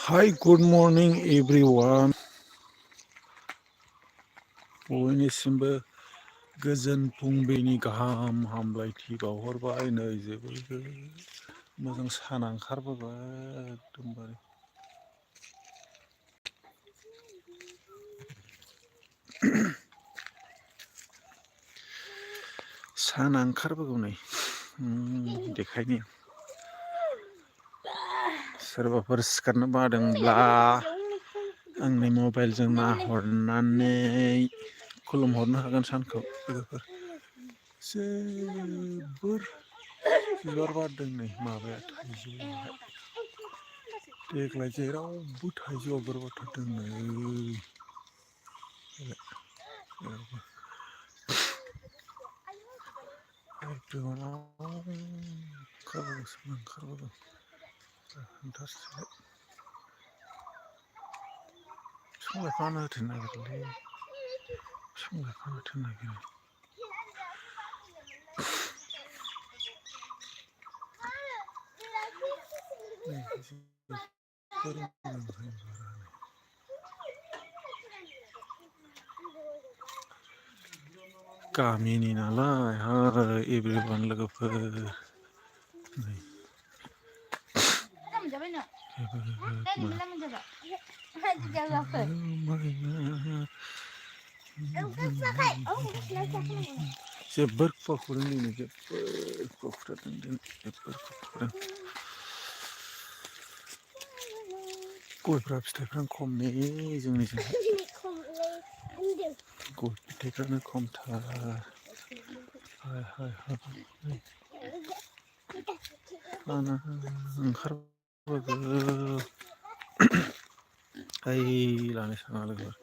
Hi, good morning everyone. बयनिसिमबो गोजोन फुंबिलिनि गाहाम हामलायथि बावहरबाय। नै जोबोर मोजां सान ओंखारबोबाय एकदमबारे। सान ओंखारबोगौ नै देखायनि सोरबाफोर सिखारनो बादोंब्ला आंनि मबाइलजों नाहरनानै खुलुमहरनो हागोन सानखौ लोगोफोर। जोबोर बिबार बारदों नै माबाया थाइजौआ। देग्लाय जेरावबो थाइजौआ बिबार बारथारदों नै। ओंखारबोदों बिफां लाइफाङानो होथेनो नागिरलै। बिफां लाइफाङानो होथेनो नागिरो। गामिनि नालाय हाय एभ्रिवान लोगोफोर। जोबोर खुवा खुदों दिनै जोबोर खुवा खुथारदों दिनै जोबोर खुवा खुदों। गयफ्रा फिथाइफ्रानो खम नै जोंनिजोंहाय। गय फिथाइफ्रानो खमथार। हाय हाय हाय। साना ओंखारबोगौ। ओइ लानो साना लोगोफोर।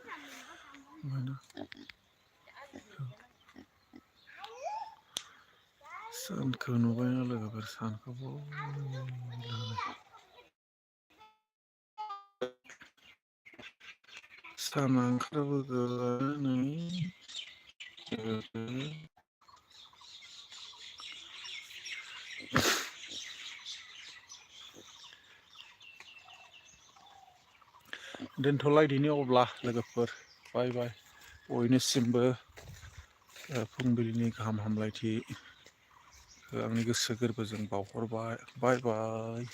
सानखौ नुबायना लोगोफोर सानखौ बयलानो। साना ओंखारबोगौआनो नै। दोनथ'लायदिनि अब्ला लोगोफोर बाय बाय। बयनिसिमबो फुंबिलिनि गाहाम हामलायथि आंनि गोसो गोरबोजों बावहरबाय। बाय बाय।